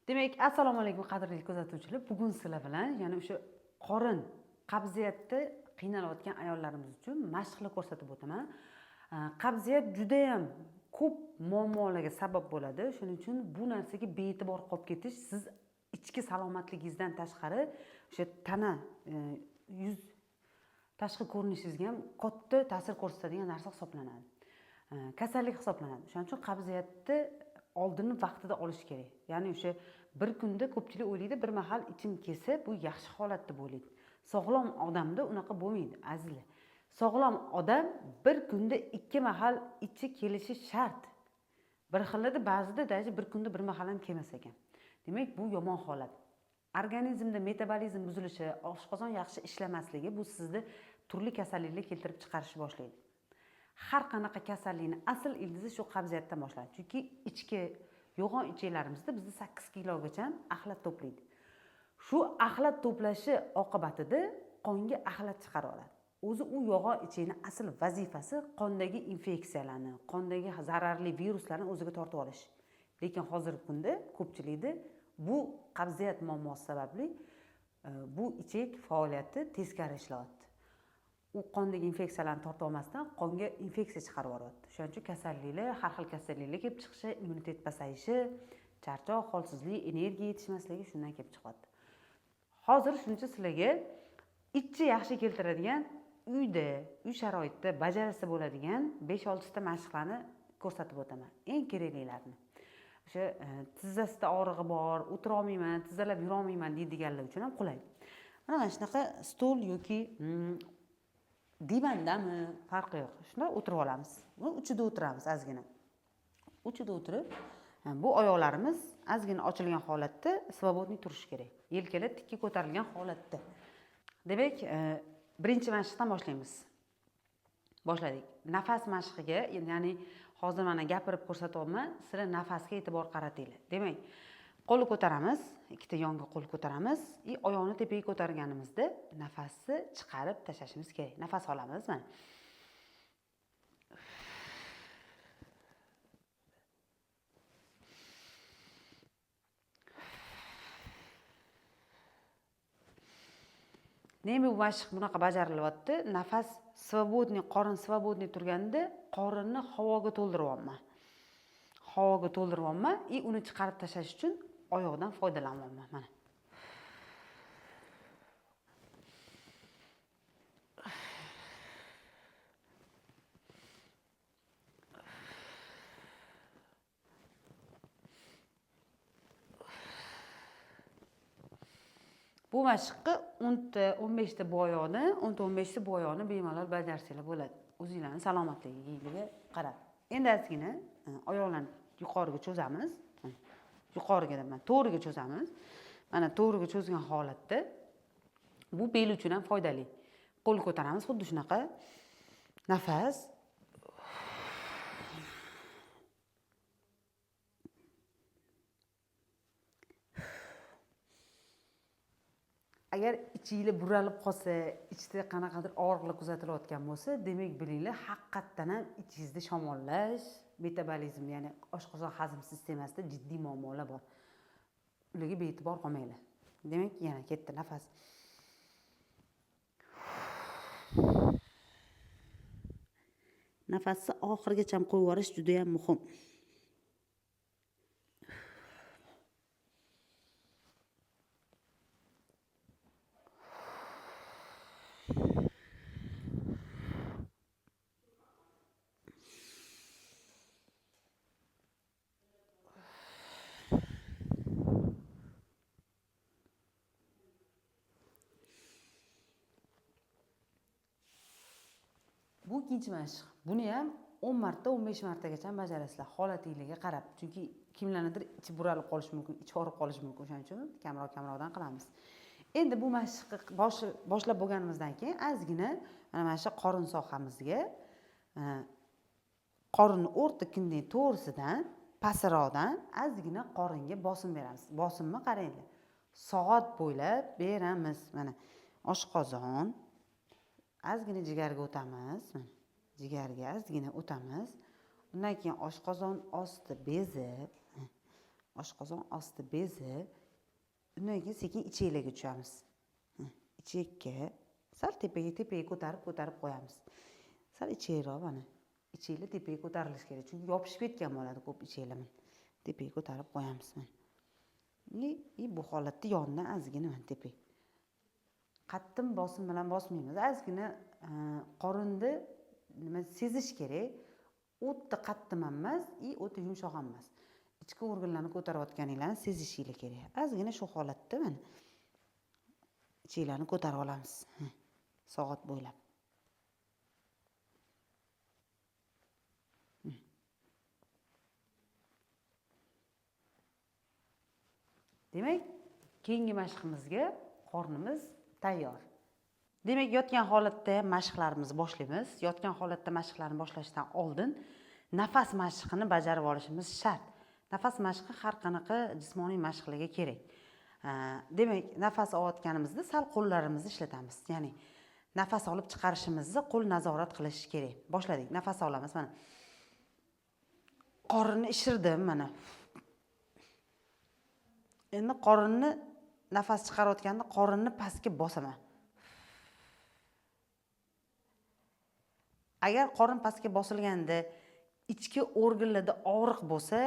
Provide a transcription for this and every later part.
Demak, assalomu alaykum qadrli kuzatuvchilar. Bugun sizlar bilan yana o'sha qorin qabziyatda qiynalayotgan ayollarimiz uchun mashqlar ko'rsatib o'taman. Qabziyat juda ham ko'p muammolarga sabab bo'ladi. Shuning uchun bu narsaga bee'tibor qolib ketish siz ichki salomatligingizdan tashqari o'sha tana, yuz tashqi ko'rinishingizga ham katta ta'sir ko'rsatadigan narsa hisoblanadi. Kasallik hisoblanadi. Shuning uchun qabziyatni oldini vaqtida olish kerak. Ya'ni o'sha bir kunda ko'pchilik o'ylaydi, bir mahal ichim kelsa bu yaxshi holat deb o'ylaydi. Sog'lom odamda unaqa bo'lmaydi, azizlar. Sog'lom odam bir kunda 2 mahal ichi kelishi shart. Bir xilida ba'zida даже bir kunda bir mahal ham kelmas ekan. Demak, bu yomon holat. Organizmda metabolizm buzilishi, oshqozon yaxshi ishlamasligi bu sizni turli kasalliklar keltirib chiqarishni boshlaydi. Har qanaqa kasallikni asl ildizi shu qabziyatdan boshlanadi. Chunki ichki yo'g'on ichaklarimizda bizda 8 kilogacha axlat to'playdi. Shu axlat to'plashi oqibatida qonga axlat chiqarib oladi. O'zi u yo'g'on ichakning asl vazifasi qondagi infeksiyalarni, qondagi zararli viruslarni o'ziga tortib olish. Lekin hozirgi kunda ko'pchilikda bu qabziyat muammosi sababli bu ichak faoliyati teskari ishlayapti. U qondagi infeksiyalarni tortib olmasdan qonga infeksiya chiqarib yuboryapti. Shuning uchun kasalliklar, har xil kasalliklar kelib chiqishi, immunitet pasayishi, charchoq, holsizlik, energiya yetishmasligi shundan kelib chiqyapti. Hozir shuning uchun sizlarga ichni yaxshi keltiradigan uyda, uy sharoitida bajarsa bo'ladigan 5-6 ta mashqlarni ko'rsatib o'taman. Eng keraklilarini. O'sha tizzasida og'rig'i bor, o'tira olmayman, tizzalab yura olmayman deydiganlar uchun ham qulay. Mana shunaqa stol yoki divandami, farqi yo'q. Shunda o'tirib olamiz. Bu uchida o'tiramiz ozgina. Uchida o'tirib, bu oyoqlarimiz ozgina ochilgan holatda svobodniy turishi kerak. Yelkalar tikka ko'tarilgan holatda. Demak, birinchi mashqdan boshlaymiz. Boshladik. Nafas mashqiga, ya'ni hozir mana gapirib ko'rsatyapman, sizlar nafasga e'tibor qaratinglar. Demak, qo'lni ko'taramiz, ikkita yonga qo'l ko'taramiz va oyoqni tepaga ko'targanimizda nafasni chiqarib tashlashimiz kerak. Nafas olamiz mana. Nima bu mashq bunaqa bajarilyapti? Nafas svobodniy, qorin svobodniy turganda qorinni havoga to'ldiryapman. Havoga to'ldiryapman va uni chiqarib tashlash uchun oyoqdan foydalanyapman mana. Bu mashqni 10 ta, 15 ta bu oyoqni, 10 ta, 15 ta bu oyoqni bemalol bajarsanglar bo'ladi. O'zinglarning salomatligingizni qarab. Endi ozgina oyoqlarni yuqoriga cho'zamiz. Yuqoriga deyman, to'g'riga cho'zamiz. Mana to'g'riga cho'zgan holatda bu bel uchun ham foydali. Qo'l ko'taramiz, xuddi shunaqa. Nafas. Agar ichinglar buralib qolsa, ichda qanaqadir og'riqlar kuzatilayotgan bo'lsa, demak bilinglar, haqiqatdan ham ichingizda shamollash, metabolizm, ya'ni oshqozon hazm sistemasida jiddiy muammolar bor. Ularga bee'tibor qolmanglar. Demak, yana ketdi nafas. Nafasni oxirigacha qo'yib yuborish juda ham muhim. Bu ikkinchi mashq. Buni ham 10 marta, 15 martagacha bajarasizlar, holatingizga qarab. Chunki kimlarnidir ichi buralib qolishi mumkin, ichi og'rib qolishi mumkin. O'shaning uchun kamroq-kamroqdan qilamiz. Endi bu mashqni boshlab bo'lganimizdan keyin ozgina mana shu qorin sohamizga, qorinni o'rta kindik to'g'risidan, pastroqdan ozgina qoringa bosim beramiz. Bosimni qaranglar. Soat bo'ylab beramiz. Mana oshqozon, ozgina jigarga o'tamiz. Mana jigarga ozgina o'tamiz. Undan keyin oshqozon osti bezi, Oshqozon osti bezi. Undan keyin sekin ichaklarga tushamiz. Ichakka sal tepaga ko'tarib qo'yamiz. Sal ichakroq mana. Ichaklar tepaga ko'tarilishi kerak, chunki yopishib ketgan bo'ladi ko'p ichaklar. Tepaga ko'tarib qo'yamiz mana. I bu holatda yonidan ozgina mana tepaga. Qattiq bosim bilan bosmaymiz. Ozgina qorinni nima sezish kerak. O'ta qattiq emas, o'ta yumshoq ham emas. Ichki organlarni ko'tarayotganinglarni sezishinglar kerak. Ozgina shu holatda mana ichaklarni ko'tarib olamiz. Soat bo'ylab. Demak, keyingi mashqimizga qornimiz tayyor. Demak, yotgan holatda ham mashqlarimizni boshlaymiz. Yotgan holatda mashqlarni boshlashdan oldin nafas mashqini bajarib olishimiz shart. Nafas mashqi har qanaqa jismoniy mashqlarga kerak. Demak, nafas olayotganimizda sal qo'llarimizni ishlatamiz. Ya'ni nafas olib chiqarishimizni qo'l nazorat qilishi kerak. Boshladik. Nafas olamiz mana. Qorinni ishirdim mana. Endi qorinni nafas chiqarayotganda qorinni pastga bosaman. Agar qorin pastga bosilganda ichki organlarda og'riq bo'lsa,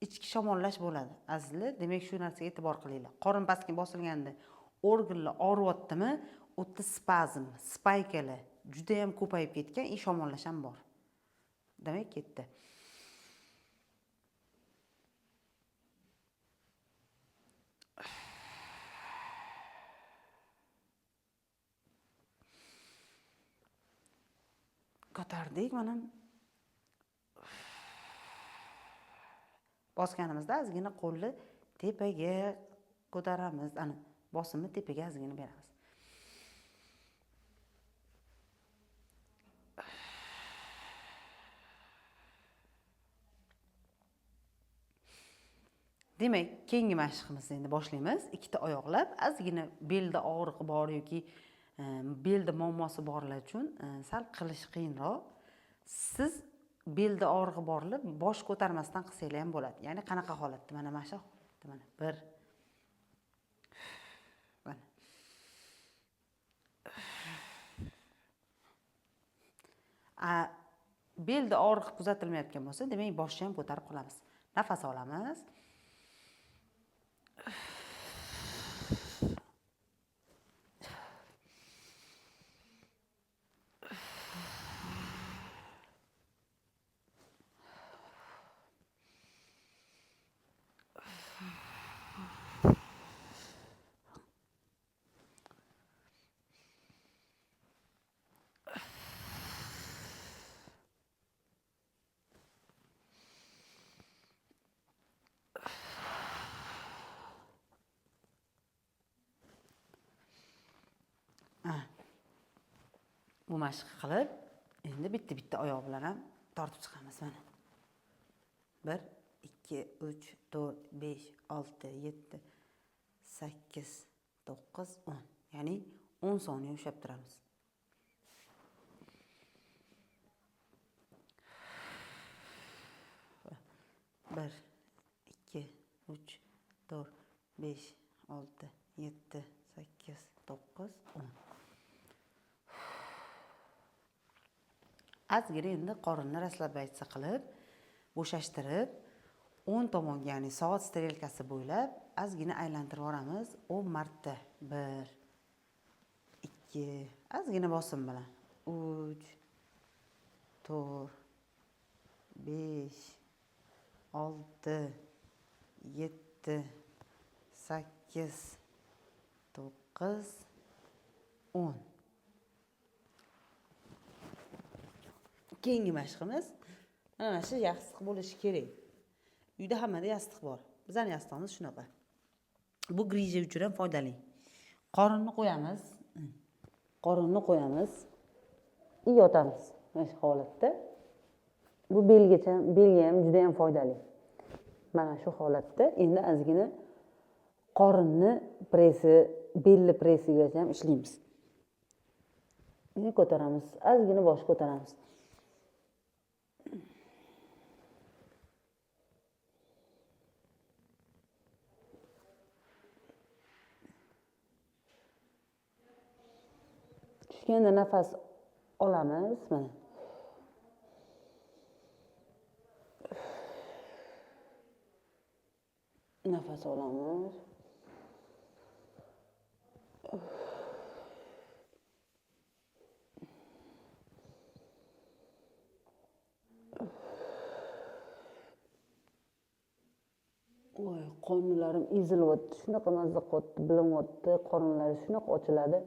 ichki shamollash bo'ladi. Azizlar, demak shu narsaga e'tibor qilinglar. Qorin pastga bosilganda organlar og'riyaptimi, u yerda spazm, spaykalar juda ham ko'payib ketgan, shamollash ham bor. Demak, ketdi. Ko'tardik mana. Bosganimizda ozgina qo'lni tepaga ko'taramiz. Ana bosimni tepaga ozgina beramiz. Demak, keyingi mashqimizni endi boshlaymiz. Ikkita oyoqlab, ozgina belda og'riq bor yoki belda muammosi borlar uchun sal qilish qiyinroq. Siz belda og'rig'i borlar bosh ko'tarmasdan qilsanglar ham bo'ladi. Ya'ni qanaqa holatda? Mana mana shu holatda mana bir mana. Belda og'riq kuzatilmayotgan bo'lsa, demak boshni ham ko'tarib qolamiz. Nafas olamiz. Bu mashq qilib, endi bitta-bitta oyoq bilan ham tortib chiqamiz mana. 1 2 3 4 5 6 7 8 9 10. Ya'ni 10 soniya ushlab turamiz. 1 2 3 4 5 6 7 8 9 10. Ozgina endi qorinni raslablaytsa qilib, bo'shashtirib, o'ng tomonga, ya'ni soat strelkasi bo'ylab ozgina aylantirib yuboramiz 10 marta. 1 2, ozgina bosim bilan. 3 4 5 6 7 8 9 10. Keyingi mashqimiz mana shu yostiq bo'lishi kerak. Uyda hammada yostiq bor. Bizning yostig'imiz shunaqa. Bu grija uchun ham foydali. Qorinni qo'yamiz. Qorinni qo'yamiz. Yotamiz mana shu holatda. Bu belgacha, belga ham juda ham foydali. Mana shu holatda endi ozgina qorinni pressi, belni pressigacha ham ishlaymiz. Endi ko'taramiz, ozgina bosh ko'taramiz. Tushganda nafas olamiz mana. Nafas olamiz. Voy, qorinlarim ezilyapti, shunaqa mazza qilyapti, bilinyapti, qorinlari shunaqa ochiladi.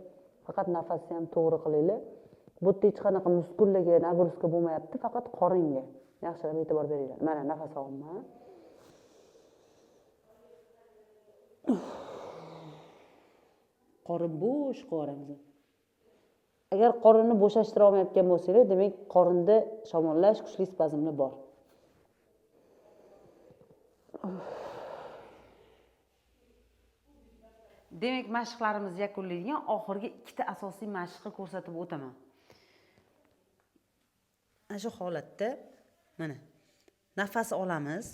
Faqat nafasni ham to'g'ri qilinglar. Bu yerda hech qanaqa muskullarga nagruzka bo'lmayapti, faqat qoringa. Yaxshilab e'tibor beringlar. Mana nafas olaman. Qorin bo'sh qo'yamiz. Agar qorinni bo'shashtira olmayotgan bo'lsanglar, demak qorinda shamollash, kuchli spazmlar bor. Demak, mashqlarimizni yakunlaydigan oxirgi ikkita asosiy mashqni ko'rsatib o'taman. Ana shu holatda mana nafas olamiz,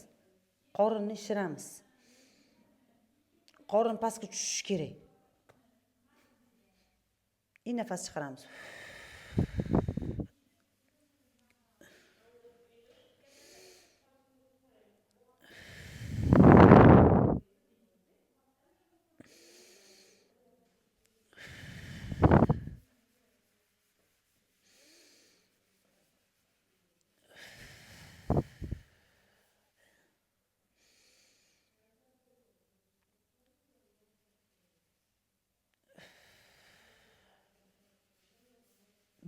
qorinni shishiramiz. Qorin pastga tushishi kerak. И nafas chiqaramiz.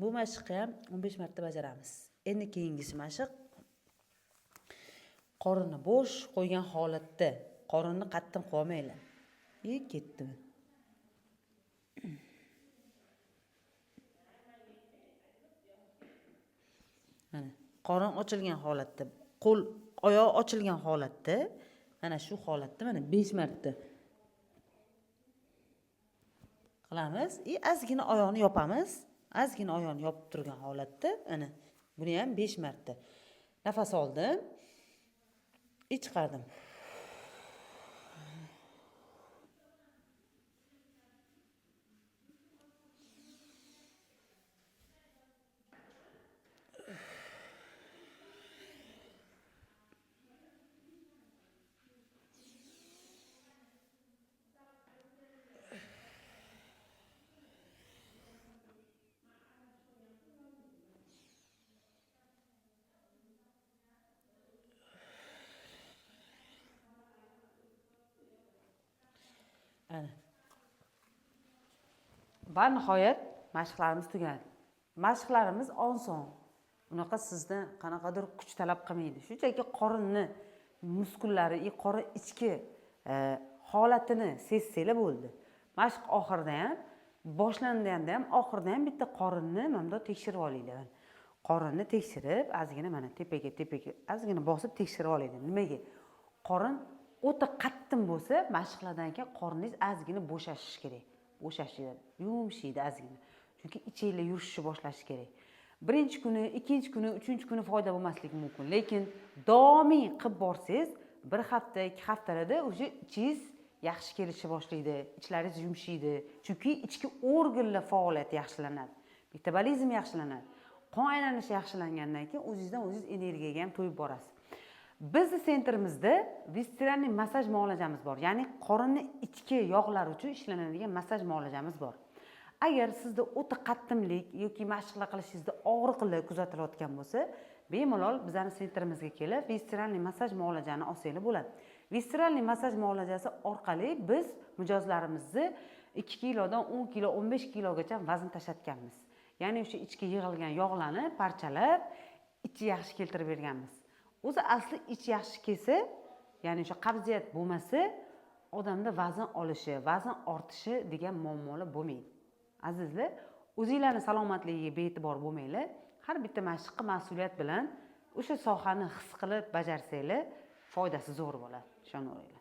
Bu mashqni ham 15 marta bajaramiz. Endi keyingisi mashq qorinni bo'sh qo'ygan holatda, qorinni qattiq qo'ymanglar. E ketdi. Mana qorin ochilgan holatda, qo'l, oyoq ochilgan holatda, mana shu holatda mana 5 marta qilamiz. E ozgina oyoqni yopamiz. Ozgina oyoqni yopib turgan holatda ana buni ham 5 marta. Nafas oldim, ich chiqardim. Ana. Va nihoyat mashqlarimiz tugadi. Mashqlarimiz oson. Unaqa sizdan qanaqadir kuch talab qilmaydi. Shunchaki qorinni muskullari, qorin ichki holatini sezsanglar bo'ldi. Mashq oxirida ham, boshlanganda ham, oxirida ham bitta qorinni mana bunday tekshirib olinglar. Qorinni tekshirib, ozgina mana tepaga, tepaga ozgina bosib tekshirib olinglar. Nimaga? Qorin o'ta qattiq bo'lsa, mashqlardan keyin qorningiz ozgina bo'shashishi kerak. Bo'shashadi, yumshaydi ozgina. Chunki ichinglar yurishni boshlashi kerak. Birinchi kuni, ikkinchi kuni, uchinchi kuni foyda bo'lmasligi mumkin, lekin doimiy qilib borsangiz, bir hafta, 2 haftalarda o'sha ichingiz yaxshi kelishni boshlaydi, ichlaringiz yumshaydi. Chunki ichki organlar faoliyati yaxshilanadi, metabolizm yaxshilanadi. Qon aylanishi yaxshilangandan keyin o'zingizdan o'zingiz energiyaga ham to'yib borasiz. Bizni sentrimizda visceralniy massaj muolajamiz bor. Ya'ni qorinni ichki yog'lari uchun ishlanadigan massaj muolajamiz bor. Agar sizda o'ta qattimlik yoki mashqlar qilishingizda og'riqlar kuzatilayotgan bo'lsa, bemalol bizning sentrimizga kelib visceralniy massaj muolajani olsanglar bo'ladi. Visceralniy massaj muolajasi orqali biz mijozlarimizni 2 kilodan 10 kilo, 15 kilogacha vazn tashlatganmiz. Ya'ni o'sha ichki yig'ilgan yog'larni parchalab, ichi yaxshi keltirib berganmiz. O'zi asli ich yaxshi kelsa, ya'ni o'sha qabziyat bo'lmasa, odamda vazn olishi, vazn ortishi degan muammolar bo'lmaydi. Azizlar, o'zinglarning salomatligiga bee'tibor bo'lmanglar. Har bitta mashqni mas'uliyat bilan o'sha sohani his qilib bajarsanglar, foydasi zo'r bo'ladi. Ishonaveringlar.